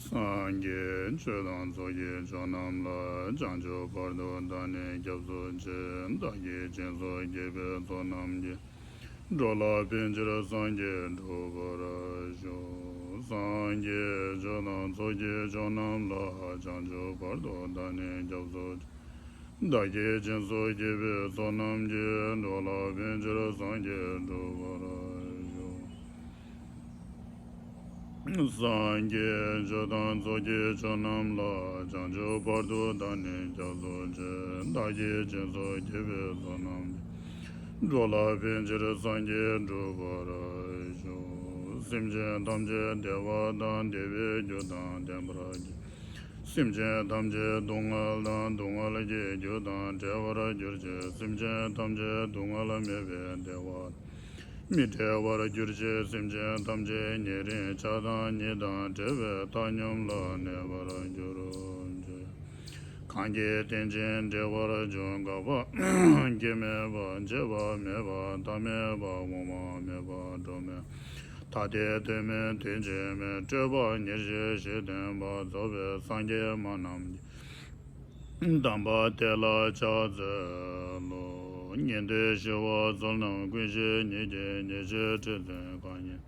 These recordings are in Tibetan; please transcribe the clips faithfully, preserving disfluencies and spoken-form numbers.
སངས་རྒྱས་ཆོས་དང་ཚོགས་ཀྱི་མཆོག་རྣམས་ལ། བྱང་ཆུབ་བར་དུ་བདག་ནི་སྐྱབས་སུ་མཆི། བདག་གིས་སྦྱིན་སོགས་བགྱིས་པའི་ཚོགས་རྣམས་ཀྱིས། འགྲོ་ལ་ཕན་ཕྱིར་སངས་རྒྱས་འགྲུབ་པར་ཤོག་སངས་རྒྱས་ཆོས་དང་ཚོགས་ཀྱི་མཆོག་རྣམས་ལ། བྱང་ཆུབ་བར་དུ་བདག་ནི་སྐྱབས་སུ་མཆི། བདག་གིས་སྦྱིན་སོགས་བགྱིས་པའི་ཚོགས་རྣམས་ཀྱིས། འགྲོ་ལ་ཕན་ཕྱིར་སངས་རྒྱས་འགྲུབ་པར་ཤོག་སངས་རྒྱས་ཆོས་དང་ཚོགས་ཀྱི་མཆོག་རྣམས་ལ། བྱང་ཆུབ་བར་དུ་བདག་ནི་སྐྱབས་སུ་མཆི། བདག་གིས་སྦྱིན་སོགས་བགྱིས་པའི་ཚོགས་རྣམས་ཀྱིས། འགྲོ་ལ་ཕན་ཕྱིར་སངས་རྒྱས་འགྲུབ་པར་ཤོག་སེམས་ཅན་ཐམས་ཅད་བདེ་བ་དང་བདེ་བའི་རྒྱུ་དང་ལྡན་པར་གྱུར། སེམས་ཅན་ཐམས་ཅད་སྡུག་བསྔལ་དང་སྡུག་བསྔལ་གྱི་རྒྱུ་དང་བྲལ་བར་གྱུར་ཅིག་སེམས་ཅན་ཐམས་ཅད་སྡུག་བསྔལ་མེད་པའི་བདེ་བ་མི་འབྲལ་བར་གྱུར་ཅིག་སེམས་ཅན་ཐམས་ཅད་ཉེ་རིང་ཆགས་སྡང་གཉིས་དང་བྲལ་བའི་བཏང་སྙོམས་ལ་གནས་པར་གྱུར་ཅིག་གང་གིས་རྟེན་ཅིང་འབྲེལ་བར་འབྱུང་། འགག་པ་སྐྱེ་མེད་པ། འབྱེད་པ་མེད་པ། མཐའ་མེད་པ། དབང་པོ་མེད་པ། འགྲོ་མེད། ཐ་དད་དོན་མེད་དོན་གཅིག་མེད། སྤྲོས་པ་ཉེར་ཞི་ཞི་བདུན་པ། རྫོགས་པའི་སངས་རྒྱས་མ་རྣམས་ཀྱི། དམ་པ་དེ་ལ་ཕྱག་འཚལ་ལོ། ཉན་ཐོས་ཞི་བ་འཚོལ་རྣམས་ཀུན་ཤེས་ཉིད་ཀྱིས། ཉེས་སྤྱོད་ཕྲད་ཚུལ་གང་ཡིན།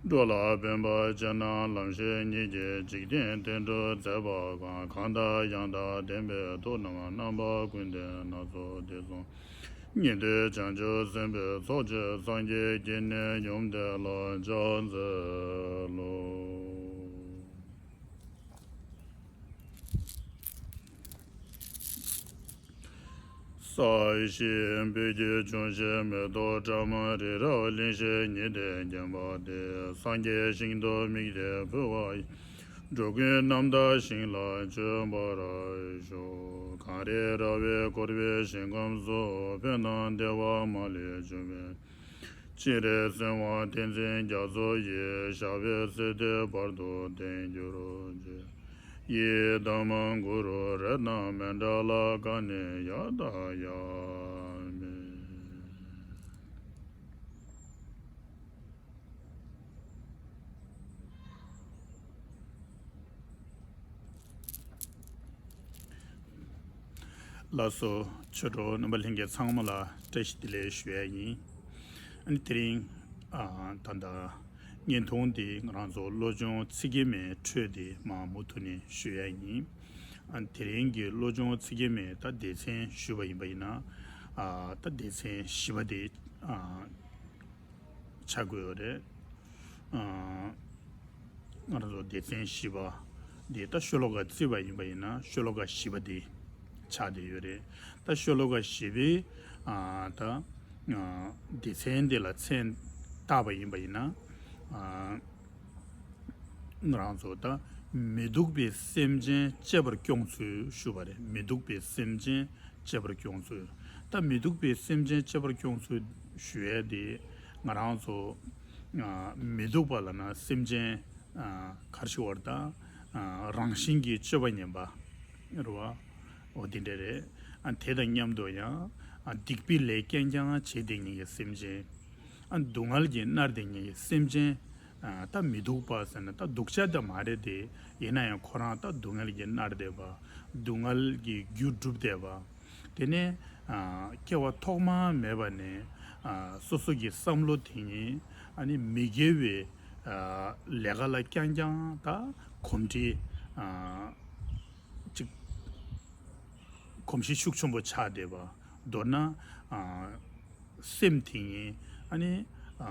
འགྲོ་ལ་ཕན་པར་སྤྱད་རྣམས་ལམ་ཤེས་ཉིད་ཀྱིས། འཇིག་རྟེན་བསྟན་གྲུབ་མཛད་པ་གང་། གང་དང་ཡང་དག་ལྡན་པའི་ཐུགས་རྣམས། རྣམ་པ་ཀུན་ལྡན་སྣ་ཚོགས་འདི་གསུམ། ཉན་ཐོས་བྱང་ཆུབ་སེམས་དཔའི་ཚོགས་ཀྱིས། སངས་རྒྱས་ཀྱི་ནི་ཡུམ་དེ་ལ་ཕྱག་འཚལ་ལོ། ས་གཞི་སྤོས་ཀྱིས་བྱུགས་ཤིང་མེ་ཏོག་བཀྲམ། རི་རབ་གླིང་བཞི་ཉི་ཟླས་བརྒྱན་པ་དེར། སངས་རྒྱས་ཞིང་དུ་དམིགས་ཏེ་འབུལ་བ་ཡིས། འགྲོ་ཀུན་རྣམ་དག་ཞིང་ལ་སྤྱོད་པར་ཤོག་གངས་རི་ར་བས་བསྐོར་བའི་ཞིང་ཁམས་སུ། ཕན་དང་བདེ་བ་མ་ལུས་འབྱུང་བའི། སྤྱན་རས་གཟིགས་དབང་བསྟན་འཛིན་རྒྱ་མཚོ་ཡི། ཞབས་པད་སྲིད་མཐའི་བར་དུ་བརྟན་གྱུར་ཅིག་ཡི་དམ་གུ་རུ་རཏྣ་མཎྜལ་ཀ་ནེ་ཡ་ཏ་ཡ་མི། ལགས་སོ། ཆོས་གྲོགས་རྣམ་པ་ལྷན་རྒྱས་ཚང་མ་ལ་བཀྲ་ཤིས་བདེ་ལེགས་ཞུ་ཡ་ཡིན། ཨ་ནི་དེ་རིང་ཨ་ད་ལྟ་བརྙན་ཐུང་འདི་ང་རང་ཚོ་བློ་སྦྱོང་ཚིག་གི་མའི་འཕྲོས་ཏེ་མར་མུ་མཐུད་ནས་ཞུ་ཡ་ཡིན། ཨ་དེ་རིང་གི་བློ་སྦྱོང་ཚིག་གི་མའི་ད་སྡེ་ཚན་ཞུས་པ་ཡིན་པ་ཡིན་ན། ཨ་ད་སྡེ་ཚན་བཞི་པ་དེ་ཨ་ཆགས་ཀྱི་ཡོད་རེད། ཨ་ང་རང་ཚོ་སྡེ་ཚན་བཞི་པ་འདི་ད་ཤོ་ལོ་ཀ་བརྩིས་པ་ཡིན་པ་ཡིན་ན་ཤོ་ལོ་ཀ་བཞི་པ་འདི་ཆགས་བསྡད་ཡོད་རེད། ད་ཤོ་ལོ་ཀ་བཞི་པའི་ཨ་ད་ཨ་སྡེ་ཚན་འདི་ལ་མཚན་བཏགས་པ་ཡིན་པ་ཡིན་ན། ཨ་ང་རང་ཚོ་ད་མི་སྡུག་པའི་སེམས་ཅན་གཅེས་པར་སྐྱོང་ཚུལ་ཞུ་བ་རེད། མི་སྡུག་པའི་སེམས་ཅན་གཅེས་པར་སྐྱོང་ཚུལ། ད་མི་སྡུག་པའི་སེམས་ཅན་གཅེས་པར་སྐྱོང་ཚུལ་ཞུ་ཡས་དེ་ང་རང་ཚོ་ཨ་མི་སྡུག་པ་ལབ་ན་སེམས་ཅན་ཨ་ག་རེ་ཞུ་དགོས་རེད། ད་ཨ་རང་བཞིན་གྱིས་སྤྱོད་པ་ངན་པ་རེད་བ། འོ་དེ་འདྲ་རེད། ཨ་དེ་དང་མཉམ་དུ་ཡང་ཨ་སྡིག་པའི་ལས་རྐྱང་རྐྱང་བྱེད་བསྡད་མཁན་གྱི་སེམས་ཅན། ཨ་སྡུག་བསྔལ་གྱིས་མནར་བསྡད་མཁན་གྱི་སེམས་ཅན། ཨ་ད་མི་སྡུག་པ་ཟེར་ན་ད་སྡུག་ཅག་ད་མ་རེད་དེ། ཡིན་ན་ཡང་ཁོ་རང་ད་སྡུག་བསྔལ་གྱིས་མནར་བསྡད་པ། སྡུག་བསྔལ་གྱི་རྒྱུ་སྒྲུབ་བསྡད་པ། དེ་ནས་ཨ་སྐྱེ་བ་ཐོག་མ་མེད་པ་ནས་ཨ་སོ་སོ་གི་བསམ་བློ་དེ་ཉིད་ཨ་ནི་མི་དགེ་བའི་ཨ་ལས་ཀ་ལ་རྐྱང་རྐྱང་ད་གོམས་འདྲིས་ཨ་ཅིག་གོམས་གཤིས་ཤུགས་ཆེན་པོ་ཆགས་བསྡད་པ། མདོར་ན་ཨ་སེམས་དེ་ཉིད་ཨ་ནི་ཨ་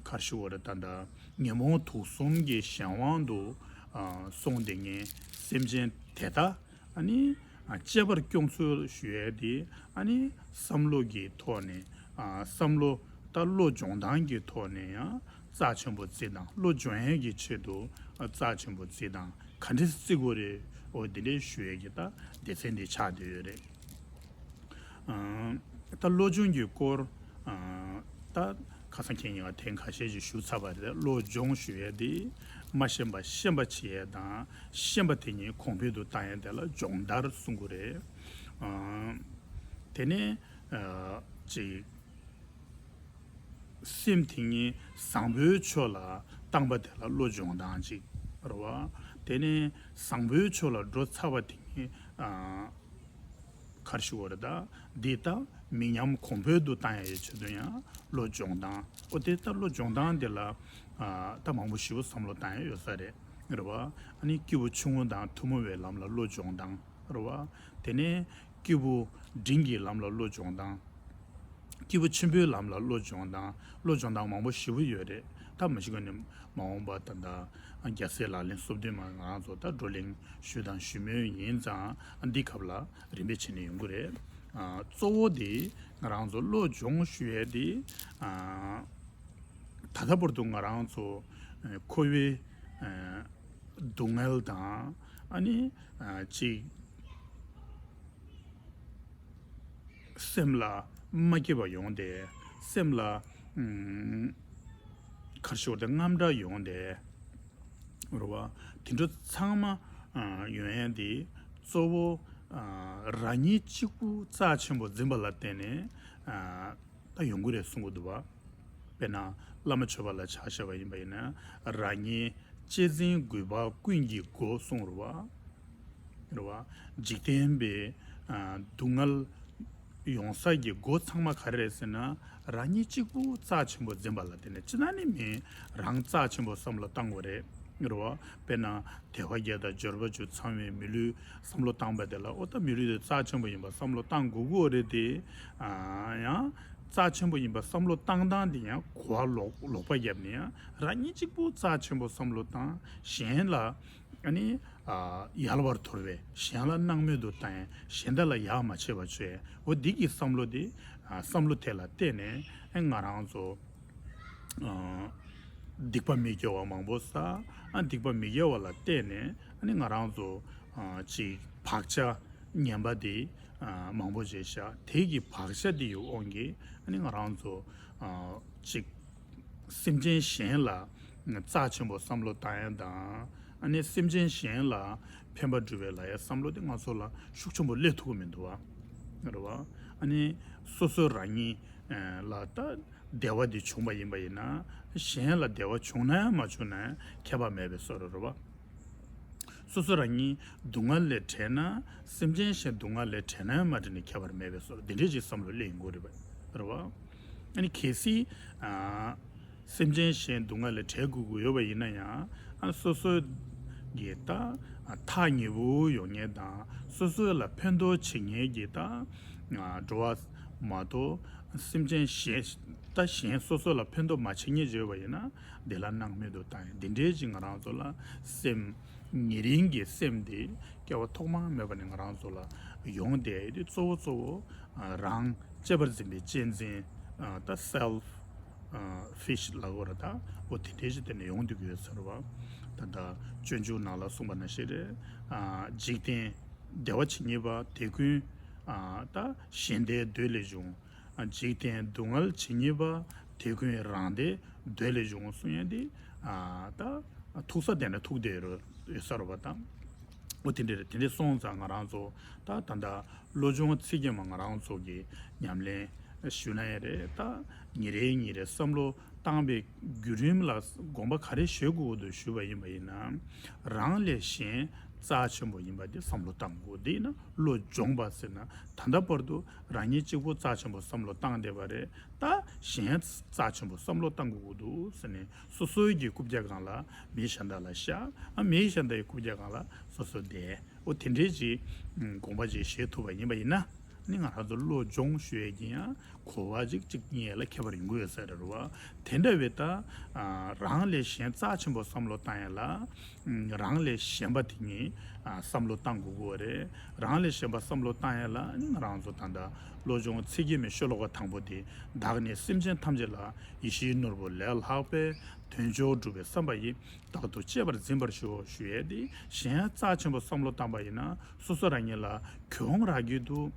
ག་རེ་ཞུ་དགོས་རེད། ད་ལྟ་ཉོན་མོངས་དུག་གསུམ་གྱི་གཞན་དབང་དུ་ཨ་སོང་བསྡད་མཁན་སེམས་ཅན་དེ་དག་ཨ་ནི་ཨ་གཅེས་པར་སྐྱོང་ཚུལ་ཞུ་ཡས་དེ་ཨ་ནི་བསམ་བློ་གི་ཐོག་ནས་ཨ་བསམ་བློ་ད་བློ་སྦྱོང་སྟངས་ཀྱི་ཐོག་ནས་ཡང་རྩ་ཆེན་པོ་བརྩི་སྟངས། བློ་སྦྱོང་ཡས་ཀྱི་ཆེད་དུ་ཨ་རྩ་ཆེན་པོ་བརྩི་སྟངས་ག་འདྲས་བརྩི་དགོས་རེད། འོ་དེ་འདྲས་ཞུ་ཡས་ཀྱི་ད་སྡེ་ཚན་འདི་ཆགས་བསྡད་ཡོད་རེད། ཨ་ད་བློ་སྦྱོང་གི་སྐོར་ཨ་ད་ཁ་སང་ཁྱེད་ཉིད་ཀ་ཐེངས་ཁ་ཤས་ཤིག་ཞུ་ཚར་བ་རེད། བློ་སྦྱོང་ཞུ་ཡས་དེ་མ་ཤེས་པ་ཤེས་པ་བྱེད་ཡས་དང་། ཤེས་པ་དེ་ཉིད་གོང་འཕེལ་དུ་བཏང་ཡས་དེ་ལ་སྦྱོང་བརྡར་གསུང་གི་རེད། ཨ་དེ་ནས་ཨ་ཅིག་སེམས་དེ་ཉིད་བཟང་པོའི་ཕྱོགས་ལ་བཏང་པ་དེ་ལ་བློ་སྦྱོང་སྟངས་ཅིག་ རེད་བ། དེ་ནས་བཟང་པོའི་ཕྱོགས་ལ་འགྲོ་ཚར་བ་དེ་ཉིད་ཨ། ག་རེ་ཞུ་དགོས་རེད། ད་འདི་ད་མི་ཉམས་གོང་འཕེལ་དུ་བཏང་ཡ་ཡི་ཆེད་དུ་ཡང་བློ་སྦྱོང་སྟངས། ཨོ་དེ་ལྟར་བློ་སྦྱོང་སྟངས་དེ་ལ་ཨ། ད་མང་པོ་ཞེ་པོ་བསམ་བློ་བཏང་ཡ་ཡོད་ས་རེད། རེད་བ། ཨ་ནི་སྐྱེས་བུ་ཆུང་ངུ་དང་ཐུན་མོང་བའི་ལམ་ལ་བློ་སྦྱོང་སྟངས། རེད་བ། དེ་ནས་སྐྱེས་བུ་འབྲིང་གི་ལམ་ལ་བློ་སྦྱོང་སྟངས། སྐྱེས་བུ་ཆེན་པོའི་ལམ་ལ་བློ་སྦྱོང་སྟངས། བློ་སྦྱོང་སྟངས་མང་པོ་ཞེ་པོ་ཡོད་རེད། ད་མ་གཞི་ག་ནས་མ་འོངས་པ་ད་ལྟ་རྒྱལ་སྲས་ལག་ལེན་སོ་བདུན་མ་ང་རང་ཚོ་ད་བགྲོ་གླེང་ཞུས་དང་ཞུ་མུས་ཡིན་ཙང་འདི་སྐབས་ལ་རིམ་པས་བྱས་ནས་ཡོང་གི་རེད། ཨ། གཙོ་བོ་དེ་ང་རང་ཚོ་བློ་སྦྱོང་ཞུ་ཡས་དེ་ཨ། ད་ལྟ་བར་དུ་ང་རང་ཚོ་ཨ། འཁོར་བའི་ཨ། སྡུག་བསྔལ་དང་ཨ་ནི་ཨ། ཅིག་སེམས་ལ་མ་སྐྱིད་པ་ཡོང་དེ། སེམས་ལ་ཨ། ག་རེ་ཞུ་དགོས་རེད། དངངས་སྐྲག་ཡོང་དེ། རེད་བ། དེ་འདྲ་ཚང་མ་ཨ། ཡོང་ཡས་དེ་གཙོ་བོ་ཨ། རང་ཉིད་གཅིག་པུ་རྩ་ཆེན་པོ་འཛིན་པ་ལ་བརྟེན་ནས་ཨ། ད་ཡོང་གི་རེད་གསུང་གི་འདུག་བ། དཔེར་ན་བླ་མ་མཆོད་པ་ལ་ཆ་བཞག་པ་ཡིན་པ་ཡིན་ན། རང་ཉིད་གཅེས་འཛིན་རྒུད་པ་ཀུན་གྱི་སྒོ་གསུངས་རེད་བ། རེད་བ། འཇིག་རྟེན་པའི་ཨ། སྡུག་བསྔལ་ཡོང་ས་ཀྱི་སྒོ་ཚང་མ་ག་རེ་རེད་ཟེར་ན། རང་ཉིད་གཅིག་པུ་རྩ་ཆེན་པོ་འཛིན་པ་ལ་བརྟེན་ནས། ཅི་ན་ནི་མིན་རང་རྩ་ཆེན་པོ་བསམ་བློ་བཏང་དགོས་རེད། རེད་བ། དཔེར་ན་དལ་བ་བརྒྱད་དང་འབྱོར་པ་བཅུ་ཚང་བའི་མི་ལུས་བསམ་བློ་བཏང་པ་དེ་ལ། ཨོ་ད་མི་ལུས་དེ་རྩ་ཆེན་པོ་ཡིན་པ་བསམ་བློ་བཏང་དགོས་ཀྱི་ཡོད་རེད་དེ། ཨ། ཡང་རྩ་ཆེན་པོ་ཡིན་པ་བསམ་བློ་བཏང་སྟངས་དེ་ཡང་གོ་བ་ལོག་ལོག་པ་བརྒྱབ་ནས། ཡང་རང་ཉིད་གཅིག་པུ་རྩ་ཆེན་པོ་བསམ་བློ་བཏང་། གཞན་ལ་ཨ་ནི་ཨ། ཡལ་བར་དོར་བའི། གཞན་ལ་སྣང་མེད་དུ་བཏང་། གཞན་དག་ལ་ཡག་མ་བྱས་པ་བྱས། འོ་འདི་གི་བསམ་བློ་དེ་ཨ། བསམ་བློ་དེ་ལ་བརྟེན་ནས་ཨ། ང་རང་ཚོ་ཨ། སྡིག་པ་མི་དགེ་བ་མང་པོ་བསགས། ཨ། སྡིག་པ་མི་དགེ་བ་ལ་བརྟེན་ནས་ཨ་ནི་ང་རང་ཚོ་ཨ། ཅིག་བག་ཆགས་ངན་པ་དེ་ཨ། མང་པོ་བྱས་ཤག་དེ་གི་བག་ཆགས་དེ་ཡི་དབང་གིས་ཨ་ནི་ང་རང་ཚོ་ཨ། ཅིག་སེམས་ཅན་གཞན་ལ་རྩ་ཆེན་པོ་བསམ་བློ་བཏང་ཡ་དང་། ཨ་ནི་སེམས་ཅན་གཞན་ལ་ཕན་པ་སྒྲུབ་པའི་ལབ་ཡ་བསམ་བློ་དེ་ང་ཚོ་ལ་ཤུགས་ཆེན་པོ་སླེབས་ཐུབ་ཀྱི་མི་འདུག་བ། རེད་བ། ཨ་ནི་སོ་སོ་རང་ཉིད་ལ་ད་བདེ་བ་དེ་བྱུང་བ་ཡིན་པ་ཡིན་ན། གཞན་ལ་བདེ་བ་བྱུང་ན་ཡང་མ་བྱུང་ན་ཡང་ཁྱད་པར་མེད་པའི་བཟོ་འདྲ་རེད་བ། སོ་སོ་རང་ཉིད་སྡུག་བསྔལ་ལས་བྲལ་ན། སེམས་ཅན་གཞན་སྡུག་བསྔལ་ལས་བྲལ་ན་ཡང་མ་བྲལ་ནས་ཁྱད་པར་མེད་པའི་བཟོ་འདྲ། འདི་འདྲའི་ཅིག་བསམ་བློ་སླེབས་ཡོང་གི་རེད་བ། རེད་བ། ཨ་ནི་གལ་སྲིད་ཨ། སེམས་ཅན་གཞན་སྡུག་བསྔལ་ལས་བྲལ་དགོས་ཀྱི་ཡོད་པ་ཡིན་ན་ཡང་། ཨ། སོ་སོ་གི་ད་ཨ། ཐག་ཉེ་པོ་ཡོང་མཁན་དང་། སོ་སོ་ལ་ཕན་ཐོགས་བྱེད་མཁན་གྱི་ད་ཨ། འགྲོ་བ་མ་གཏོགས་སེམས་ཅན་གཞན། ད་གཞན་སོ་སོ་ལ་ཕན་ཐོགས་མ་བྱེད་མཁན་ཅིག་ཡོད་པ་ཡིན་ན། དེ་ལ་སྣང་མེད་དུ་བཏང་ཡ། འདི་འདྲའི་ཅིག་ང་རང་ཚོ་ལ་སེམས་ཉེ་རིང་གི་སེམས་དེ་སྐྱེ་བ་ཐོག་མ་མེད་པ་ནས་ང་རང་ཚོ་ལ་ཡོང་བསྡད་ཡ་དེ་གཙོ་བོ་གཙོ་བོ་ཨ། རང་གཅེས་པར་འཛིན་པའི་གཅེས་འཛིན། ཨ། ད་self ཨ། fish ལབ་དགོས་རེད་ད། འོ་དེ་འདྲའི་ཅིག་དེ་ནས་ཡོང་བསྡད་ཀྱི་ཡོད་ས་རེད་བ། ད་ལྟ་སྤྱོད་འཇུག་ནང་ལ་གསུངས་པ་ནང་བཞིན་རེད། ཨ། འཇིག་རྟེན་བདེ་བ་བྱེད་ཉེས་པ་དེ་ཀུན་ཨ། ད་གཞན་བདེའི་འདོད་ལས་བྱུང་། ཨ། འཇིག་རྟེན་སྡུག་བསྔལ་བྱེད་ཉེས་པ་དེ་ཀུན་རང་བདེའི་འདོད་ལས་བྱུང་གསུང་ཡ་དེ། ཨ། ད་ཐུག་ས་དེ་འདྲ་ཐུག་བསྡད་ཡོད་ས་རེད་བ་དང་། འོ་དེ་འདྲ་རེད། དེ་འདྲ་སོང་ཙང་ང་རང་ཚོ་ད་ད་ལྟ་བློ་སྦྱོང་ཚིག་བརྒྱད་མ་ང་རང་ཚོ་གི་ཉམས་ལེན་ཞུས་ན་ཡང་རེད། ད་ཉིན་རེ་ཉིན་རེ་བསམ་བློ་བཏང་བའི་བརྒྱུད་རིམ་ལ་དགོངས་པ་ག་རེ་བཞེས་དགོས་འདུག་ཞུས་པ་ཡིན་པ་ཡིན་ན། རང་ལས་གཞན་རྩ་ཆེན་པོ་ཡིན་པ་དེ་བསམ་བློ་བཏང་དགོས། དེ་ཡིན་ན་བློ་སྦྱོང་བ་ཟེར་ན། ད་ལྟ་བར་དུ་རང་ཉིད་གཅིག་པུ་རྩ་ཆེན་པོ་བསམ་བློ་བཏང་བསྡད་པ་རེད། ད་གཞན་རྩ་ཆེན་པོ་བསམ་བློ་བཏང་དགོས་ཀྱི་འདུག་ཟེར་ནས། སོ་སོའི་གི་རྐུབ་བཀྱག་སྒང་ལ་མི་གཞན་དག་ལ་བཞག་ཨ། མི་གཞན་དག་གི་རྐུབ་བཀྱག་སྒང་ལ་སོ་སོ་བསྡད། འོ་དེ་འདྲའི་ཅིག་དགོངས་པ་ཅིག་བཞེས་ཐུབ་པ་ཡིན་པ་ཡིན་ན། ནི་ང་རང་ཚོ་བློ་སྦྱོང་ཞུ་ཡས་ཀྱི་ཡང་གོ་བ་ཅིག་ཅིག་རྙེད་ལ་ཁྱད་པར་ཡོང་གི་ཡོད་ས་རེད་བ། དེ་འདྲ་བའི་ད་ཨ། རང་ལས་གཞན་རྩ་ཆེན་པོ་བསམ་བློ་བཏང་ཡ་ལ། ཨ། རང་ལས་གཞན་པ་དེ་ཉིད་ཨ། བསམ་བློ་བཏང་དགོས་ཀྱི་ཡོད་རེད། རང་ལས་གཞན་པ་བསམ་བློ་བཏང་ཡ་ལ་ནི་ང་རང་ཚོ་ད་ལྟ་བློ་སྦྱོང་ཚིག་བརྒྱད་མའི་ཤོ་ལོ་ཀ་དང་པོ་དེ། བདག་ནི་སེམས་ཅན་ཐམས་ཅད་ལ། ཡེ་ཤེས་ནོར་བུ་ལས་ལྷག་པའི། དོན་མཆོག་སྒྲུབ་པའི་བསམ་པ་ཡིས། བདག་ཏུ་གཅེས་པར་འཛིན་པར་ཞུའོ་ཞུ་ཡས་དེ། གཞན་རྩ་ཆེན་པོ་བསམ་བློ་བཏང་པ་ཡིན་ན་སོ་སོ་རང་ཉིད་ལ་གྱོང་རག་གི་འདུག་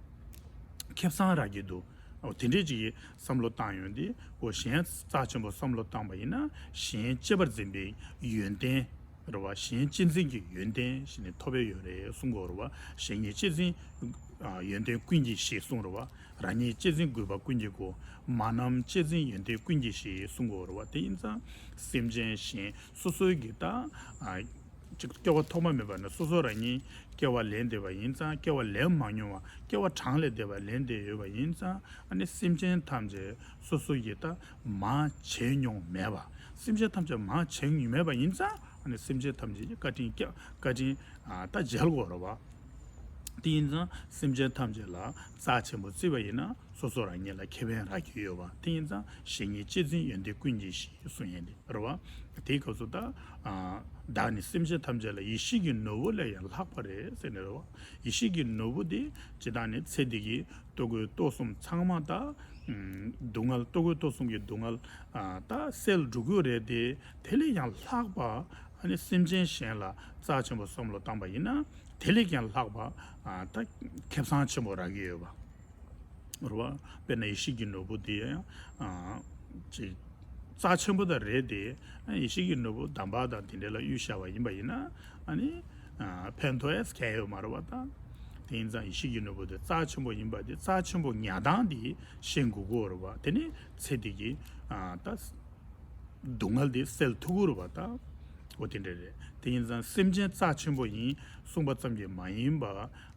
ཁེ་བཟང་རག་གི་འདུག་འོ་དེ་འདྲས་ཅིག་གི་བསམ་བློ་བཏང་ཡོང་དུས། འོ་གཞན་རྩ་ཆེན་པོ་བསམ་བློ་བཏང་པ་ཡིན་ན་གཞན་གཅེས་པར་འཛིན་པའི་ཡོན་ཏན་རེད་བ། གཞན་གཅེས་འཛིན་གྱི་ཡོན་ཏན་ཞིག་ནི་ཐོབ་པའི་ཡོད་རེད་གསུང་གི་ཡོད་རེད་བ། གཞན་གྱི་གཅེས་འཛིན་ཨ། ཡོན་ཏན་ཀུན་གྱི་གཞི་གསུང་རེད་བ། རང་ཉིད་གཅེས་འཛིན་རྒུད་པ་ཀུན་གྱི་སྒོ། མ་རྣམས་གཅེས་འཛིན་ཡོན་ཏན་ཀུན་གྱི་གཞི་གསུང་གི་ཡོད་རེད་བ། དེ་ཡིན་ཙང་སེམས་ཅན་གཞན་སོ་སོའི་གི་ད་ཨ། ཅིག་སྐྱེ་བ་ཐོག་མ་མེད་པ་ནས་སོ་སོ་རང་ཉིད་སྐྱེ་བ་ལེན་བསྡད་པ་ཡིན་ཙང་། སྐྱེ་བ་ལེན་མ་མྱོང་བ་སྐྱེ་བ་གྲངས་ལས་འདས་པ་ལེན་བསྡད་ཡོད་པ་ཡིན་ཙང་། ཨ་ནི་སེམས་ཅན་ཐམས་ཅད་སོ་སོ་ཡི་ད་མང་བྱས་མྱོང་མེད་པ། སེམས་ཅན་ཐམས་ཅད་མང་བྱས་མྱོང་མེད་པ་ཡིན་ཙང་། ཨ་ནི་སེམས་ཅན་ཐམས་ཅད་ཀྱི་བཀའ་དྲིན་སྐྱབས་བཀའ་དྲིན་ཨ་ད་འཇལ་དགོས་རེད་བ། དེ་ཡིན་ཙང་སེམས་ཅན་ཐམས་ཅད་ལ་རྩ་ཆེན་པོ་བརྩིས་པ་ཡིན་ན་སོ་སོ་རང་ཉིད་ལ་ཁེ་ཕན་རག་གི་ཡོད་པ། དེ་ཡིན་ཙང་གཞན་ཉིད་གཅེས་འཛིན་ཡོན་ཏན་ཀུན་གྱི་གཞི་གསུང་ཡས་འདི་རེད་བ། དེའི་སྐབས་སུ་ད་ཨ་བདག་ནི་སེམས་ཅན་ཐམས་ཅད་ལ་ཡེ་ཤེས་ཀྱི་ནོར་བུ་ལས་ཡང་ལྷག་པ་རེད་ཟེར་ནས་རེད་བ། ཡེ་ཤེས་ཀྱི་ནོར་བུ་དེ་ཇི་ལྟར་ནི་ཚེ་འདི་གི་ལྟོ་གོས་ལྟོ་གསུམ་ཚང་མ་ད་ཨ་སྡུག་བསྔལ་ལྟོ་གོས་ལྟོ་གསུམ་གྱི་སྡུག་བསྔལ་ཨ་ད་སེལ་འགྲོ་གི་རེད་དེ། དེ་ལས་ཡང་ལྷག་པ་ཨ་ནི་སེམས་ཅན་གཞན་ལ་རྩ་ཆེན་པོ་བསམ་བློ་བཏང་པ་ཡིན་ན། དེ་ལས་ཀྱང་ལྷག་པ་ཨ་ད་ཁེ་བཟང་ཆེན་པོ་རག་གི་ཡོད་པ་རེད་བ། དཔེར་ན་ཡེ་ཤེས་ཀྱི་ནོར་བུ་དེ་ཡང་ཨ་ཅིག་རྩ་ཆེན་པོ་ད་རེད་དེ། ཡེ་ཤེས་ཀྱི་ནོར་བུ་གདམས་པ་དང་དེ་འདྲ་ལ་གཡུག་བཞག་པ་ཡིན་པ་ཡིན་ན་ཨ་ནི་ཨ་ཕན་ཐོགས་ཡས་གང་ཡོད་མ་རེད་བ། ད་དེ་ཡིན་ཙང་ཡེ་ཤེས་ཀྱི་ནོར་བུ་དེ་རྩ་ཆེན་པོ་ཡིན་པ་དེ་རྩ་ཆེན་པོ་ཉག་གདངས་དེ་ཤེས་དགོས་ཀྱི་ཡོད་རེད་བ། དེ་ནི་ཚེ་འདི་གི་ཨ་ད་སྡུག་བསྔལ་དེ་སེལ་ཐུབ་ཀྱི་རེད་བ། ད་འོ་དེ་འདྲ་རེད། དེ་ཡིན་ཙང་སེམས་ཅན་རྩ་ཆེན་པོ་ཡིན་གསུངས་པ་ཙམ་གྱིས་མ་ཡིན་པ།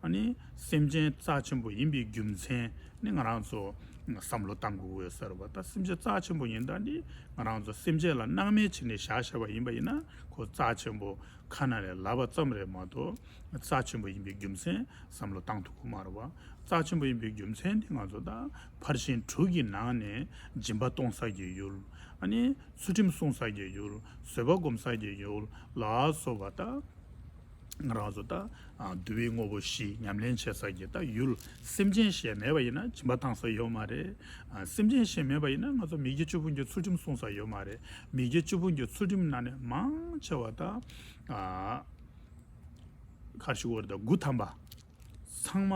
ཨ་ནི་སེམས་ཅན་རྩ་ཆེན་པོ་ཡིན་པའི་རྒྱུ་མཚན་ནི་ང་རང་ཚོ་བསམ་བློ་བཏང་དགོས་ཀྱི་ཡོད་ས་རེད་བ། ད་སེམས་ཅན་རྩ་ཆེན་པོ་ཡིན་ད་འདི་ང་རང་ཚོ་སེམས་ཅན་ལ་སྣང་མེད་བྱས་ནས་བཞག་བཞག་པ་ཡིན་པ་ཡིན་ན་ཁོ་རྩ་ཆེན་པོ་ཁ་ནང་ནས་ལབ་པ་ཙམ་རེད་མ་གཏོགས། རྩ་ཆེན་པོ་ཡིན་པའི་རྒྱུ་མཚན་བསམ་བློ་བཏང་ཐུབ་ཀྱི་མ་རེད་བ། རྩ་ཆེན་པོ་ཡིན་པའི་རྒྱུ་མཚན་དེ་ང་ཚོ་ད་ཕར་ཕྱིན་དྲུག་གི་ནང་ནས་སྦྱིན་པ་གཏོང་ས་ཀྱི་ཡུལ། ཨ་ནི་ཚུལ་ཁྲིམས་སྲུང་ས་ཀྱི་ཡུལ། བཟོད་པ་སྒོམ་ས་ཀྱི་ཡུལ་ལ་སོགས་པ་ད་ང་རང་ཚོ་ད་ཨ་འདུལ་བའི་དངོས་པོ་བཞི་ཉམས་ལེན་བྱེད་ས་ཀྱི་ད་ཡུལ། སེམས་ཅན་གཞན་མེད་པ་ཡིན་ན་སྦྱིན་པ་བཏང་ས་ཡོད་མ་རེད། ཨ་སེམས་ཅན་གཞན་མེད་པ་ཡིན་ན་ང་ཚོ་མི་དགེ་བཅུ་སྤོང་གི་ཚུལ་ཁྲིམས་སྲུང་ས་ཡོད་མ་རེད། མི་དགེ་བཅུ་སྤོང་གི་ཚུལ་ཁྲིམས་ནང་ནས་མང་ཆེ་བ་ད་ཨ་ག་རེ་ཞུ་དགོས་རེད། ད་དགུ་ཐམ་པ་ཚང་མ་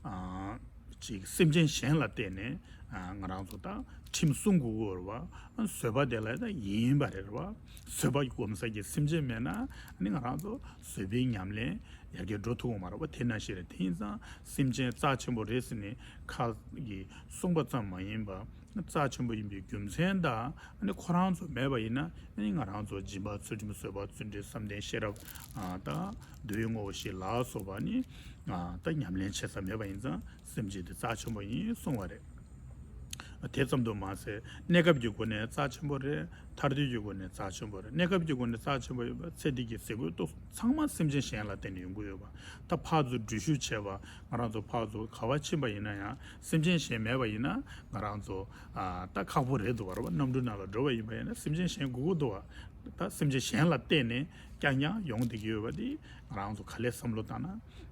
ཨ་ཅིག་སེམས་ཅན་གཞན་ལ་བརྟེན་ནས་ཨ་ང་རང་ཚོ་ད་ཁྲིམས་སྲུང་དགོས་ཀྱི་ཡོད་རེད་བ། བཟོད་པ་དེ་ལ་ད་ཡིན་པ་རེད་བ། བཟོད་པ་སྒོམ་ས་ཀྱི་སེམས་ཅན་མེད་ན་ཨ་ནི་ང་རང་ཚོ་བཟོད་པའི་ཉམས་ལེན་ཡར་རྒྱས་འགྲོ་ཐུབ་ཀྱི་མ་རེད་བ། དེ་ནང་བཞིན་རེད། དེ་ཡིན་ཙང་སེམས་ཅན་རྩ་ཆེན་པོ་རེད་ཟེར་ནས་ཁ་གིས་གསུངས་པ་ཙམ་མ་ཡིན་པ། རྩ་ཆེན་པོ་ཡིན་པའི་རྒྱུ་མཚན་དང་ཨ་ནི་ཁོ་རང་ཚོ་མེད་པ་ཡིན་ན་ཨ་ནི་ང་རང་ཚོ་སྦྱིན་པ་ཚུལ་ཁྲིམས་བཟོད་པ་བརྩོན་འགྲུས་བསམ་གཏན་ཤེས་རབ་ཨ་དང་འདུལ་བའི་དངོས་པོ་བཞི་ལ་སོགས་པ་ནི་ཨ་ད་ཉམས་ལེན་བྱེད་ས་མེད་པ་ཡིན་ཙང་སེམས་ཅན་དེ་རྩ་ཆེན་པོ་ཡིན་གསུང་བ་རེད། དེ་ཙམ་དུ་མ་ཟད་གནས་སྐབས་ཀྱི་སྒོ་ནས་རྩ་ཆེན་པོ་རེད། ཐར་འདོད་ཀྱི་སྒོ་ནས་རྩ་ཆེན་པོ་རེད། གནས་སྐབས་ཀྱི་སྒོ་ནས་རྩ་ཆེན་པོ་ཡོད་པ་ཚེ་འདི་གི་ཟས་གོས་གཏོང་ཚང་མ་སེམས་ཅན་གཞན་ལ་བརྟེན་ནས་ཡོང་གི་ཡོད་པ། ད་ཕར་ཚུར་འགྲུལ་བཞུད་བྱས་པ་ང་རང་ཚོ་ཕར་ཚུར་ག་བ་ཕྱིན་པ་ཡིན་ན་ཡང་སེམས་ཅན་གཞན་མེད་པ་ཡིན་ན་ང་རང་ཚོ་ཨ་ད་ཁག་པོ་རེད་འདུག་བ། རེད་བ། གནམ་གྲུ་ནང་ལ་འགྲོ་བ་ཡིན་པ་ཡིན་ན་སེམས་ཅན་གཞན་དགོས་ཀྱི་འདུག་བ། ད་སེམས་ཅན་གཞན་ལ་བརྟེན་ནས་རྐྱང་རྐྱང་ཡོང་བསྡད་ཀྱི་ཡོད་པ་འདི་ང་རང་ཚོ་ག་ལེར་བསམ་བློ་བཏང་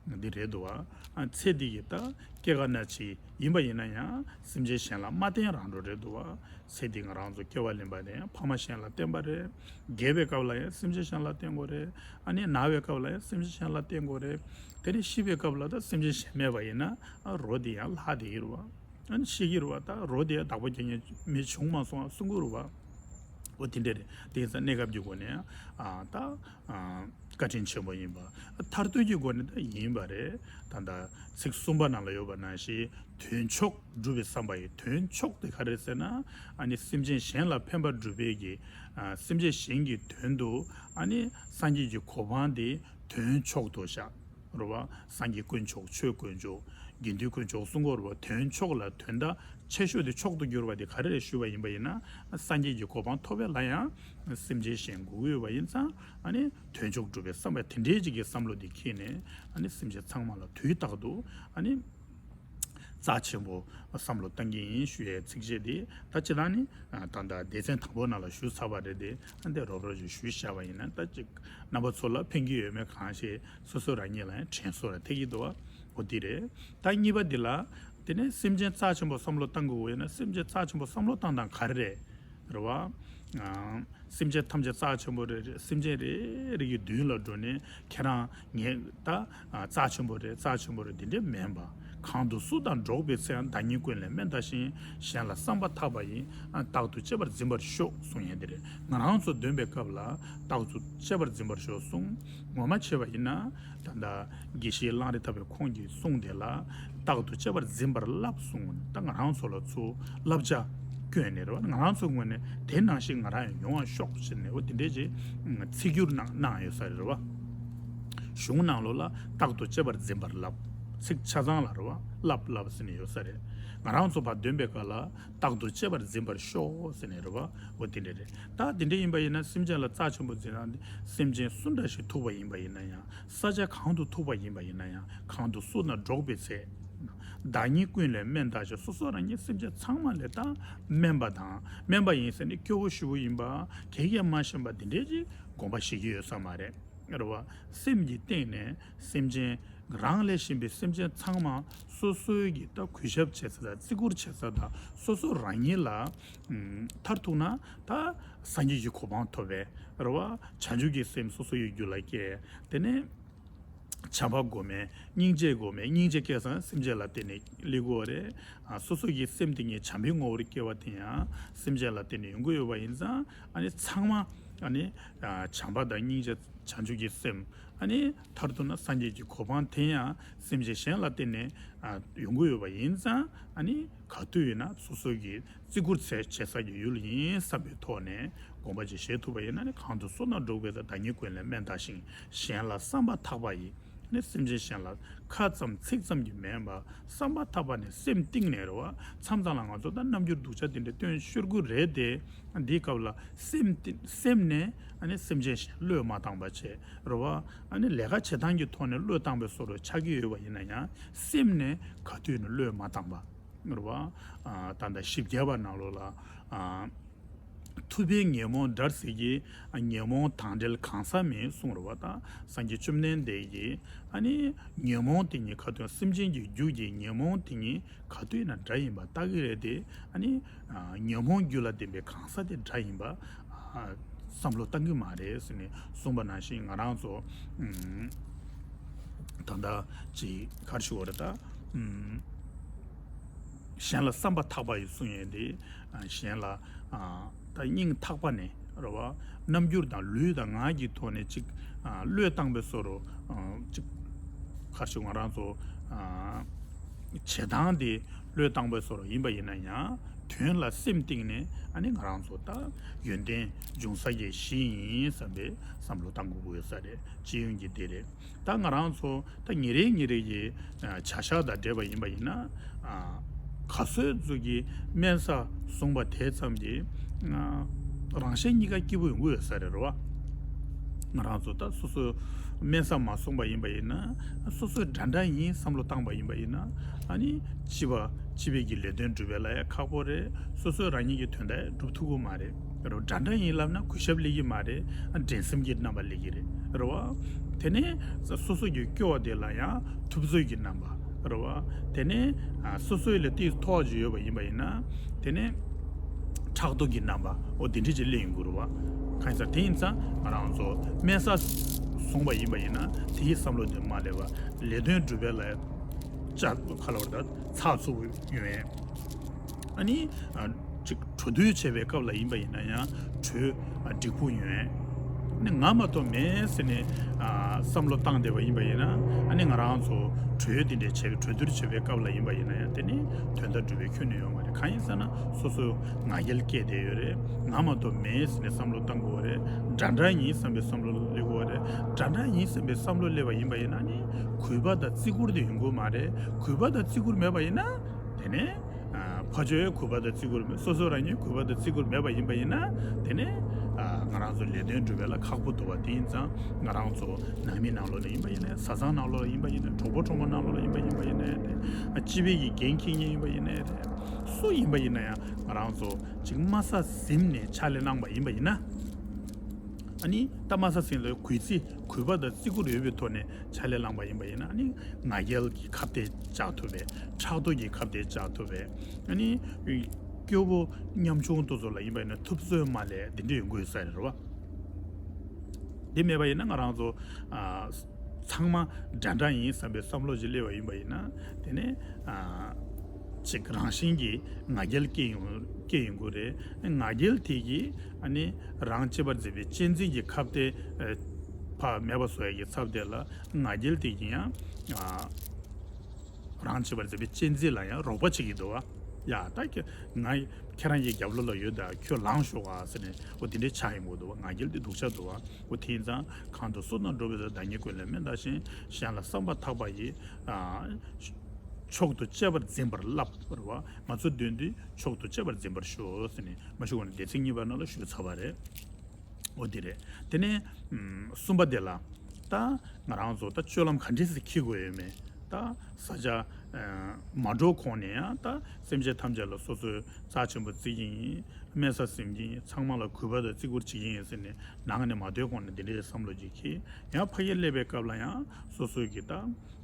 ན་འདི་རེད་འདུག་བ། ཨ་ཚེ་འདི་གི་ད་སྐྱེ་རྒ་ན་འཆི་ཡིན་པ་ཡིན་ན་ཡང་སེམས་ཅན་གཞན་ལ་མ་བརྟེན་རང་འགྲོ་རེད་འདུག་བ། ཚེ་འདི་ང་རང་ཚོ་སྐྱེ་བ་ལེན་པ་དེ་ཡང་ཕ་མ་གཞན་ལ་བརྟེན་པ་རེད། རྒས་པའི་སྐབས་ལ་ཡང་སེམས་ཅན་གཞན་ལ་བརྟེན་དགོས་རེད། ཨ་ནི་ན་བའི་སྐབས་ལ་ཡང་སེམས་ཅན་གཞན་ལ་བརྟེན་དགོས་རེད། དེ་ནས་ཤི་བའི་སྐབས་ལ་ད་སེམས་ཅན་གཞན་མེད་པ་ཡིན་ན་ཨ་རོ་དེ་ཡང་ལྷག་བསྡད་ཀྱི་རེད་བ། ཨ་ནི་ཤི་གི་རེད་བ། ད་རོ་དེ་ཡང་བདག་པོ་རྒྱག་མཁན་མི་བྱུང་མ་སོང་ཨ་གསུང་གི་རེད་བ། འོ་དེ་འདྲ་རེད། དེ་ཡིན་ཙང་གནས་སྐབས་ཀྱི་སྒོ་ནས་ཨ་ད་ཨ་བཀའ་དྲིན་ཆེན་པོ་ཡིན་པ། ཐར་འདོད་ཀྱི་སྒོ་ནས་ད་ཡིན་པ་རེད། ད་ད་ཚིག་གསུམ་པ་ནང་ལ་ཡོད་པ་ནང་བཞིན་དོན་མཆོག་སྒྲུབ་པའི་བསམ་པ་ཡིས། དོན་མཆོག་དེ་ག་རེ་ཟེར་ན་ཨ་ནི་སེམས་ཅན་གཞན་ལ་ཕན་པ་སྒྲུབ་པའི་གི་ཨ་སེམས་ཅན་གཞན་གྱི་དོན་དུ་ཨ་ནི་སངས་རྒྱས་ཀྱི་གོ་འཕང་དེ་དོན་མཆོག་ཏུ་བཞག་རེད་བ། སངས་རྒྱས་དཀོན་མཆོག་ཆོས་དཀོན་མཆོག་དགེ་འདུན་དཀོན་མཆོག་གསུང་གི་ཡོད་རེད་བ། དོན་མཆོག་ལ་དོན་དག་ཆེ་ཤོས་དེ་མཆོག་ཏུ་གྱུར་པ་དེ་ག་རེ་རེད་ཞུས་པ་ཡིན་པ་ཡིན་ན་སངས་རྒྱས་ཀྱི་གོ་འཕང་ཐོབ་པ་ལ་ཡང་སེམས་ཅན་གཞན་དགོས་ཀྱི་ཡོད་པ་ཡིན་ཙང་ཨ་ནི་དོན་མཆོག་སྒྲུབ་པའི་བསམ་པ་དེ་འདྲའི་ཅིག་གི་བསམ་བློ་དེ་འཁྱེར་ནས་ཨ་ནི་སེམས་ཅན་ཚང་མ་ལ་དུས་རྟག་ཏུ་ཨ་ནི་རྩ་ཆེན་པོ་བསམ་བློ་གཏང་གི་ཡིན་ཞུ་ཡའི་ཚིགས་བཅད་དེ། ད་སྤྱིར་བཏང་ནི་ད་ལྟ་སྡེ་ཚན་དང་པོ་ནང་ལ་ཞུས་ཚར་བ་རེད་དེ། ཨ་འདི་རོབ་རོབ་ཅིག་ཞུས་བཞག་པ་ཡིན་ན་ད་ཅིག་རྣམ་པ་ཚོ་ལ་ཕན་གྱི་ཡོད་མེད་གང་ཤེས། སོ་སོ་རང་ཉིད་ལ་ཡང་དྲན་གསོ་ར་ཐེབས་ཀྱི་འདུག་བ། འོ་འདི་རེད། ད་གཉིས་པ་འདི་ལ་དེ་ནས་སེམས་ཅན་རྩ་ཆེན་པོ་བསམ་བློ་གཏང་དགོས་ཡོད་ན་སེམས་ཅན་རྩ་ཆེན་པོ་བསམ་བློ་གཏང་སྟངས་ག་རེ་རེད། རེད་བ། ཨ་སེམས་ཅན་ཐམས་ཅད་རྩ་ཆེན་པོ་རེད། སེམས་ཅན་རེ་རེ་གི་མདུན་ལ་འགྲོ་ནས་ཁྱེད་རང་ངས་ད་རྩ་ཆེན་པོ་རེད། རྩ་ཆེན་པོ་རེད། འདི་འདྲས་མིན་པ། གང་དུ་སུ་དང་འགྲོགས་པའི་ཚེ་ཡང་། བདག་ཉིད་ཀུན་ལས་དམན་བལྟ་ཞིང་། གཞན་ལ་བསམ་པ་ཐག་པ་ཡིས། རྟག་ཏུ་གཅེས་པར་འཛིན་པར་ཤོག་གསུང་ཡས་འདི་རེད། ང་རང་ཚོ་འདོན་པའི་སྐབས་ལ་རྟག་ཏུ་གཅེས་པར་འཛིན་པར་ཤོག་གསུང་། ངོ་མ་བྱས་པ་ཡིན་ན་ད་ལྟ་དགེ་བཤེས་གླང་རི་ཐབས་པའི་ཁོང་གི་གསུང་དེ་ལ་རྟག་ཏུ་གཅེས་པར་འཛིན་པར་བསླབ་གསུང་། ད་ང་རང་ཚོ་ལ་ཚུར་བསླབ་བྱ་བསྐྱོན་ནས་རེད་བ། ང་རང་ཚོ་ངོས་ནས་དེ་ནང་བཞིན་ང་རང་ཡང་ཡོང་བ་ཤོག་ཟེར་ནས་འོ་དེ་འདྲས་ཅིག་ཚིག་སྒྱུར་གནང་གནང་ཡོད་ས་རེད་བ། གཞུང་ནང་ལོགས་ལ་རྟག་ཏུ་གཅེས་པར་འཛིན་པར་བསླབ། ཚིག་ཆ་ཚང་ལ་རེད་བ། བསླབ་བསླབ་ཟེར་ནས་ཡོད་ས་རེད། ང་རང་ཚོ་ཕར་འདོན་པའི་སྐབས་ལ་རྟག་ཏུ་གཅེས་པར་འཛིན་པར་ཤོག་ཟེར་ནས་རེད་བ། འོ་དེ་འདྲ་རེད། ད་དེ་འདྲ་ཡིན་པ་ཡིན་ན་སེམས་ཅན་ལ་རྩ་ཆེན་པོ་འཛིན་སྟངས་འདི་སེམས་ཅན་སུ་འདྲ་ཞིག་ཐུག་པ་ཡིན་པ་ཡིན་ན་ཡང་། ས་ཆ་གང་དུ་ཐུག་པ་ཡིན་པ་ཡིན་ན་ཡང་། གང་དུ་སུ་ན་འགྲོགས་པའི་ཚེ། བདག་ཉིད་ཀུན་ལས་དམན་བལྟ་ཞིང་། སོ་སོ་རང་ཉིད་སེམས་ཅན་ཚང་མ་ལས་ད་དམན་པ་དང་། དམན་པ་ཡིན་ཟེར་ནས་སྐྱོ་བོ་ཞེ་པོ་ཡིན་པ། གད་གས་མ་ཤེས་པ་འདི་འདྲའི་ཅིག་དགོངས་པ་བཞེས་ཀྱི་ཡོད་ས་མ་རེད། རེད་བ། སེམས་ཀྱི་སྟེང་ནས་སེམས་ཅན། རང་ལས་གཞན་པའི་སེམས་ཅན་ཚང་མ་སོ་སོའི་གི་ད་གུས་ཞབས་བྱེད་ས་དང་བརྩི་བཀུར་བྱེད་ས་དང་། སོ་སོ་རང་ཉིད་ལ་ཨམ་མཐར་ཐུག་ན་ད་སངས་རྒྱས་ཀྱི་གོ་འཕང་ཐོབ་པའི་རེད་བ། བྱང་ཆུབ་ཀྱི་སེམས་སོ་སོ་ཡི་རྒྱུད་ལ་སྐྱེ། དེ་ནས་བྱམས་པ་སྒོམ་མེད། སྙིང་རྗེ་སྒོམ་མེད། སྙིང་རྗེ་སྐྱེས་ཙང་སེམས་ཅན་ལ་བརྟེན་ནས་སླེབས་དགོས་རེད། ཨ། སོ་སོ་ཡི་སེམས་དེ་ཉིད་བྱམས་པའི་ངོ་བོར་སྐྱེ་བ་དེ་ཡང་སེམས་ཅན་ལ་བརྟེན་ནས་ཡོང་གི་ཡོད་པ་ཡིན་ཙང་། ཨ་ནི་ཚང་མ་ཨ་ནི་ཨ་བྱམས་པ་དང་སྙིང་རྗེ། བྱང་ཆུབ་ཀྱི་སེམས། ཨ་ནི་མཐར་ཐུག་ན་སངས་རྒྱས་ཀྱི་གོ་འཕང་དེ་ཡང་སེམས་ཅན་གཞན་ལ་བརྟེན་ནས་ཨ་ཡོང་གི་ཡོད་པ་ཡིན་ཙང་། ཨ་ནི་ག་དུས་ཡིན་ན་སོ་སོ་གི་བརྩི་བཀུར་བྱེད་བྱེད་ས་ཀྱི་ཡུལ་ཡིན་བསམ་པའི་ཐོག་ནས་དགོངས་པ་ཅིག་བཞེས་ཐུབ་པ་ཡིན་ན། ཨ་ནི་གང་དུ་སུ་ན་འགྲོགས་པའི་ཚེ། བདག་ཉིད་ཀུན་ལས་དམན་བལྟ་ཞིང་། གཞན་ལ་བསམ་པ་ཐག་པ་ཡིས། ནི་སེམས་ཅན་གཞན་ལ་ཁ་ཙམ་ཚིག་ཙམ་གྱིས་མིན་པར་བསམ་པ་ཐག་པ་ནས་སེམས་གཏིང་ནས་རེད་བ། མཚམས་མཚམས་ལ་ང་ཚོ་ད་རྣམ་འགྱུར་སྡུག་ཅག་དེ་འདྲ་སྟོན་ཤོར་གི་རེད་དེ། འདིའི་སྐབས་ལ་སེམས་གཏིང་སེམས་ནས་ཨ་ནི་སེམས་ཅན་གཞན་བློས་མ་བཏང་པ་བྱས་རེད་བ། ཨ་ནི་ལས་ཀ་བྱེད་སྟངས་ཀྱི་ཐོག་ནས་བློས་བཏང་པའི་བཟོ་འདྲ་ཆགས་ཀྱི་ཡོད་པ་ཡིན་ན་ཡང་། སེམས་ནས་ག་དུས་ནས་བློས་མ་བཏང་པ། རེད་བ། ཨ། ད་ལྟ་བཞི་བརྒྱ་པ་ནང་ལོགས་ལ། ཨ། ཐུབ་པས་ཉོན་མོངས་བྲལ་ཟེར་གྱི། ཨ། ཉོན་མོངས་དང་བྲལ་གང་ཟག་མེད་གསུངས་རེད་བ། ད་སངས་རྒྱས་བཅོམ་ལྡན་འདས་ཀྱིས། ཨ་ནི་ཉོན་མོངས་དེ་ཉིད་ག་དུས། སེམས་ཅན་གྱི་རྒྱུད་ཀྱི་ཉོན་མོངས་དེ་ཉིད་ག་དུས་ཡིན་ན་དགྲ་ཡིན་པ་བལྟ་གི་རེད་དེ། ཨ་ནི་ཨ་ཉོན་མོངས་རྒྱུད་ལ་ལྡན་པའི་གང་ཟག་དེ་དགྲ་ཡིན་པ། ཨ། བསམ་བློ་བཏང་གི་མ་རེད་ཟེར་ནས་གསུངས་པ་ནང་བཞིན། ང་རང་ཚོ་ཨུམ། ད་ལྟ་ཅིག་ག་རེ་ཞུ་དགོས་རེད་ད། ཨུམ། གཞན་ལ་བསམ་པ་ཐག་པ་ཡིས་གསུང་ཡས་དེ། ཨ། གཞན་ལ། ཨ། ད་སྙིང་ཐག་པ་ནས་རེད་བ། རྣམ་འགྱུར་དང་ལུས་དང་ངག་གི་ཐོག་ནས་ཅིག་ཨ། བློས་བཏང་པའི་བཟོ་འདྲ། ཨ། ཅིག་ག་རེ་ཞུ། ང་རང་ཚོ། ཨ། བྱེད་སྟངས་དེ་བློས་བཏང་པའི་བཟོ་འདྲ་ཡིན་པ་ཡིན་ན་ཡང་། དོན་ལ་སེམས་གཏིང་ནས། ཨ་ནི་ང་རང་ཚོ་ད་ཡོན་ཏན་འབྱུང་ས་གི་གཞི་ཡིན་བསམ་པའི་བསམ་བློ་བཏང་དགོས་ཀྱི་ཡོད་ས་རེད། སྤྱི་ཡོངས་ཀྱི་དེ་རེད། ད་ང་རང་ཚོ་ད་ཉིན་རེ་ཉིན་རེ་གི་ཨ། བྱ་གཞག་དང་འབྲེལ་བ་ཡིན་པ་ཡིན་ན། ཨ། ག་ཚོད་ཅིག་གི་དམན་ས་བཟུང་བ་དེ་ཙམ་གྱིས། ཨ། རང་གཞན་གཉིས་ཀ་སྐྱིད་པོ་ཡོང་གི་ཡོད་ས་རེད་རེད་བ། ང་རང་ཚོ་ད་སོ་སོ་དམན་ས་མ་བཟུང་བ་ཡིན་པ་ཡིན་ན། སོ་སོ་འདྲ་འདྲ་ཡིན་བསམ་བློ་བཏང་བ་ཡིན་པ་ཡིན་ན། ཨ་ནི་སྤྱི་པ་སྤྱི་པའི་གི་ལས་དོན་སྒྲུབ་པའི་ལ་ཡ་ཁག་པོ་རེད། སོ་སོས་རང་ཉིད་ཀྱི་དོན་དག་སྒྲུབ་ཐུབ་ཀྱི་མ་རེད། རེད་བ། འདྲ་འདྲ་ཡིན་ལབ་ན་གུས་ཞབས་སླེབས་ཀྱི་མ་རེད། ཨ། འགྲན་སེམས་ཀྱི་རྣམ་པ་སླེབས་ཀྱི་རེད། རེད་བ། དེ་ནས་སོ་སོ་གི་སྐྱོ་བ་དེ་ལ་ཡང་ཐུབ་ཚོད་ཀྱི་རྣམ་པ། རེད་བ། དེ་ནས་ཨ། སོ་སོའི་ལས་ཏིས་མཐོ་བ་ཅིག་ཡོད་པ་ཡིན་པ་ཡིན་ན། དེ་ནས་ཕྲག་དོག་གི་རྣམ་པ། འོ་དེ་འདྲ་ཅིག་སླེབས་ཡོང་གི་རེད་བ། གང་ཡིན་ཟེར་ན། དེ་ཡིན་ཙང་ང་རང་ཚོ་དམན་ས་བཟུང་བ་ཡིན་པ་ཡིན་ན། དེའི་བསམ་བློ་དེ་མ་སླེབས་པ། ལས་དོན་སྒྲུབ་པའི་ལ་ཡ་ཅག་ག་ལ་བར་ད་ཚགས་ཚུད་པོ་ཡོང་ཡས། ཨ་ནི་ཨ། ཅིག་གྲོས་བསྡུར་བྱེད་པའི་སྐབས་ལ་ཡིན་པ་ཡིན་ན་ཡང་གྲོས་ཨ། འགྲིག་པོ་ཡོང་ཡས། ཨ་ནི་ང་མ་གཏོགས་མེད་ཟེར་ནས་ཨ། བསམ་བློ་བཏང་བསྡད་པ་ཡིན་པ་ཡིན་ན། ཨ་ནི་ང་རང་ཚོ་གྲོས་དེ་འདྲ་བྱེད། གྲོས་བསྡུར་བྱེད་པའི་སྐབས་ལ་ཡིན་པ་ཡིན་ན་ཡང་། དེ་ནི་དོན་དག་སྒྲུབ་པའི་ཁྱོན་ནས་ཡོད་མ་རེད། གང་ཡིན་ཟེར་ན་སོ་སོ་ང་རྒྱལ་སྐྱེས་བསྡད་ཡོད་རེད། ང་མ་གཏོགས་མེད་ཟེར་ནས་བསམ་བློ་བཏང་དགོས་པ་རེད། འདྲ་འདྲ་ཡིན་བསམ་པའི་བསམ་བློ་སླེབས་དགོས་པ་རེད། འདྲ་འདྲ་ཡིན་བསམ་པའི་བསམ་བློ་སླེབས་པ་ཡིན་པ་ཡིན་ན་ནི་གུས་པ་དང་བརྩི་བཀུར་དེ་ཡོང་གི་མ་རེད། གུས་པ་དང་བརྩི་བཀུར་མེད་པ་ཡིན་ན། དེ་ནས་ཨ། ཕར་ཕྱོགས་གུས་པ་དང་བརྩི་བཀུར་མེད། སོ་སོ་རང་ཉིད་གུས་པ་དང་བརྩི་བཀུར་མེད་པ་ཡིན་པ་ཡིན་ན། དེ་ནས་ཨ། ང་རང་ཚོ་ལས་དོན་སྒྲུབ་པའི་ལ་ཁག་པོ་འདུག་པ། དེ་ཡིན་ཙང་ང་རང་ཚོ་ནང་མི་ནང་ལོགས་ལ་ཡིན་པ་ཡིན་ན། བཟའ་ཚང་ནང་ལོགས་ལ་ཡིན་པ་ཡིན་ན། གྲོགས་པོ་གྲོགས་མོ་ནང་ལོགས་ལ་ཡིན་པ་ཡིན་པ་ཡིན་ན། དེ་ཨ། སྤྱི་པའི་གི་འགན་འཁྱེར་མཁན་ཡིན་པ་ཡིན་ན། དེ་སུ་ཡིན་པ་ཡིན་ན་ཡང་། ང་རང་ཚོ་ཅིག་དམའ་ས་ཟིན་ནས་ཕྱག་ལས་གནང་པ་ཡིན་པ་ཡིན་ན། ཨ་ནི་ད་དམའ་ས་ཟིན་ལ་གུས་བརྩི། གུས་པ་དང་བརྩི་བཀུར་ཡོད་པའི་ཐོག་ནས་ཕྱག་ལས་བླངས་པ་ཡིན་པ་ཡིན་ན། ཨ་ནི་ང་རྒྱལ་གྱི་ཁ་གཏད་བཅག་ཐུབ་པས། ཕྲག་དོག་གི་ཁ་གཏད་བཅག་ཐུབ་པས། ཨ་ནི་སྐྱོ་བོ་ཉམ་ཆུང་དེ་ཚོ་ལ་ཡིན་པ་ཡིན་ན་ཐུབ་ཚོད་མ་ལས་དེ་འདྲ་ཡོང་གི་ཡོད་ས་རེད་བ། དེ་མེད་པ་ཡིན་ན་ང་རང་ཚོ་ཨ། ཚང་མ་འདྲ་འདྲ་ཡིན་བསམ་པའི་བསམ་བློ་ཅིག་སླེབས་པ་ཡིན་པ་ཡིན་ན། དེ་ནས་ཨ། ཅིག་རང་བཞིན་གྱིས་ང་རྒྱལ་སྐྱེ་ཡོང་སྐྱེ་ཡོང་གི་རེད། ང་རྒྱལ་དེ་གིས་ཨ་ནི་རང་གཅེས་པར་འཛིན་པའི་གཅེས་འཛིན་གྱི་ཁ་གཏད་ཨ། ཕར་མེད་པ་བཟོ་ཡ་གི་ཚབ་དེ་ལ། ང་རྒྱལ་དེ་གིས་ཡང་ཨ། རང་གཅེས་པར་འཛིན་པའི་གཅེས་འཛིན་ལ་ཡང་རོགས་པ་བྱེད་ཀྱི་འདུག་བ། ཡ་ད་ཁྱེད་ང་ཁྱེད་རང་གི་རྒྱབ་ལོགས་ལ་ཡོད་ད། ཁྱོད་ལངས་ཤོག་ཨ་ཟེར་ནས་འོ་དེ་འདྲའི་ཆགས་ཡོང་གི་འདུག་བ། ང་རྒྱལ་དེ་སྡུག་ཅག་འདུག་བ། འོ་དེ་ཡིན་ཙང་གང་དུ་སུ་དང་འགྲོགས་པའི་ཚེ་བདག་ཉིད་ཀུན་ལས་དམན་བལྟ་ཞིང་། གཞན་ལ་བསམ་པ་ཐག་པ་ཡིས། ཨ་མཆོག་ཏུ་གཅེས་པར་འཛིན་པར་བསླབ་རེད་བ། ང་ཚོ་དོན་དུ་མཆོག་ཏུ་གཅེས་པར་འཛིན་པར་ཞུ་ཟེར་ནས་མ་ཞུ་བ་ནས་སྡེ་ཚན་གཉིས་པ་ནང་ལ་ཞུས་ཚར་བ་རེད། འོ་དེ་རེད། དེ་ནས་ཨམ་གསུམ་པ་དེ་ལ་ད་ང་རང་ཚོ་ད་སྤྱོད་ལམ་ག་འདྲས་སེ་འཁྱེར་དགོས་ཡོད་མེད། ད་ས་ཆ་ཨ་མ་འགྲོ་གོང་ནས་ཡང་ད་སེམས་ཅན་ཐམས་ཅད་ལ་སོ་སོའི་རྩ་ཆེན་པོ་བརྩི་གི་ཡིན། དམན་ས་སེམས་ཀྱི་ཡིན། ཚང་མ་ལ་གུས་པ་དང་བརྩི་བཀུར་བྱེད་ཀྱི་ཡིན་ཟེར་ནས་ནང་ནས་མ་སྡོད་གོང་ནས་འདི་འདྲའི་བསམ་བློ་ཅིག་འཁྱེར། ཡང་ཕ་གིར་སླེབས་པའི་སྐབས་ལ་ཡང་སོ་སོའི་གི་ད་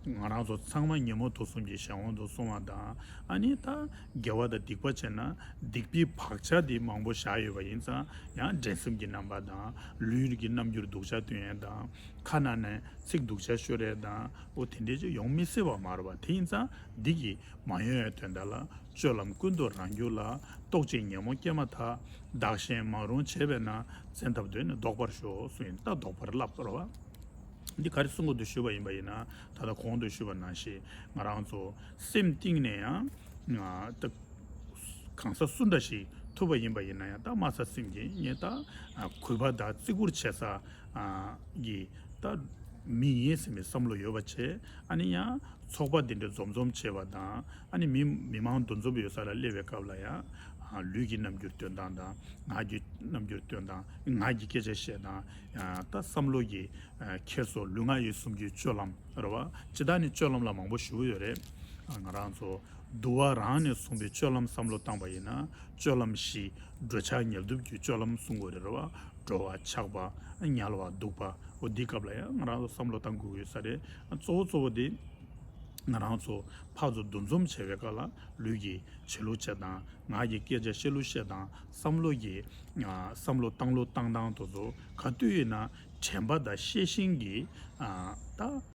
ང་རང་ཚོ་ཚང་མ་ཉོན་མོངས་དུག་གསུམ་གྱི་གཞན་དབང་དུ་སོང་བ་དང་། ཨ་ནི་ད་དགེ་བ་དང་སྡིག་པ་བྱས་ན་སྡིག་པའི་བག་ཆགས་དེ་མང་པོ་བཞག་ཡོད་པ་ཡིན་ཙང་ཡང་འགྲན་སེམས་ཀྱི་རྣམ་པ་དང་། ལུས་ཀྱི་རྣམ་འགྱུར་སྡུག་ཅག་སྟོན་ཡས་དང་། ཁ་ནང་ནས་ཚིག་སྡུག་ཅག་ཤོར་ཡས་དང་། འོ་དེ་འདྲས་ཅིག་ཡོང་མི་སྲིད་པ་མ་རེད་པ། དེ་ཡིན་ཙང་འདི་གི་མ་ཡོང་ཡས་དོན་དག་ལ་སྤྱོད་ལམ་ཀུན་ཏུ་རང་རྒྱུད་ལ། རྟོག་ཅིང་ཉོན་མོངས་སྐྱེས་མ་ཐག་བདག་གཞན་མང་རུང་བྱས་པས་ན། བཙན་ཐབས་དོན་ནི་བཟློག་པར་ཤོག་གསུངས་ཡིན། ད་བཟློག་པར་བསླབ་རེད་པ། འདི་ག་རེ་གསུང་གི་འདུག་ཞུས་པ་ཡིན་པ་ཡིན་ན། ད་ལྟ་གོང་དུ་ཞུས་པ་ནང་བཞིན་ང་རང་ཚོ་སེམས་གཏིང་ནས་ཡང་ད་གང་ཟག་སུ་འདྲ་ཞིག་ཐུབ་པ་ཡིན་པ་ཡིན་ན་ཡང་། ད་དམའ་ས་སེམས་ཀྱི་ངས་ད་གུས་པ་དང་བརྩི་བཀུར་བྱེད་ས་གི་ད་མི་ཡིན་ཟེར་བའི་བསམ་བློ་ཡོད་པ་བྱས། ཨ་ནི་ཡང་ཚོགས་པ་འདི་འདྲ་འཛོམས་འཛོམས་བྱེད་པ་དང་། ཨ་ནི་མི་མི་མང་འདུ་འཛོམས་ཡོད་ས་ལ་སླེབས་པའི་སྐབས་ལ་ཡང་ལུས་ཀྱི་རྣམ་འགྱུར་སྟོན་སྟངས་དང་། ངག་གི་རྣམ་འགྱུར་སྟོན་སྟངས། ངག་གི་སྐད་ཆ་བཤད་སྟངས། ད་བསམ་བློ་གི་ཨ་འཁྱེར་སོ། ལུས་ངག་ཡིད་གསུམ་གྱི་སྤྱོད་ལམ་རེད་པ། སྤྱིར་བཏང་ནི་སྤྱོད་ལམ་ལ་མང་པོ་ཞུ་གི་ཡོད་རེད། ང་རང་ཚོ་འདུལ་བ་རང་ནས་གསུངས་པའི་སྤྱོད་ལམ་བསམ་བློ་བཏང་པ་ཡིན་ན། སྤྱོད་ལམ་བཞི། འགྲོ་འཆག་ཉལ་འདུག་གི་སྤྱོད་ལམ་གསུང་དགོས་རེད་པ། འགྲོ་བ་འཆག་པ། ཉལ་བ་འདུག་པ། འོ་འདིའི་སྐབས་ལ་ཡང་ང་རང་ཚོ་བསམ་བློ་བཏང་དགོས་ཀྱི་ཡོད་ས་རེད། གཙོ་བོ་གཙོ་བོ་དེ་ང་རང་ཚོ་ཕར་ཚུར་འདུ་འཛོམས་བྱེད་པའི་སྐབས་ལ་ལུས་ཀྱི་བྱེད་ལུགས་བྱེད་སྟངས། ངག་གི་སྐད་ཆ་བཤད་ལུགས་བཤད་སྟངས། བསམ་བློ་གི་ཨ་བསམ་བློ་བཏང་ལུགས་བཏང་སྟངས་དེ་ཚོ་ག་དུས་ཡིན་ན་དྲན་པ་དང་ཤེས་བཞིན་གྱི་ཨ་ད་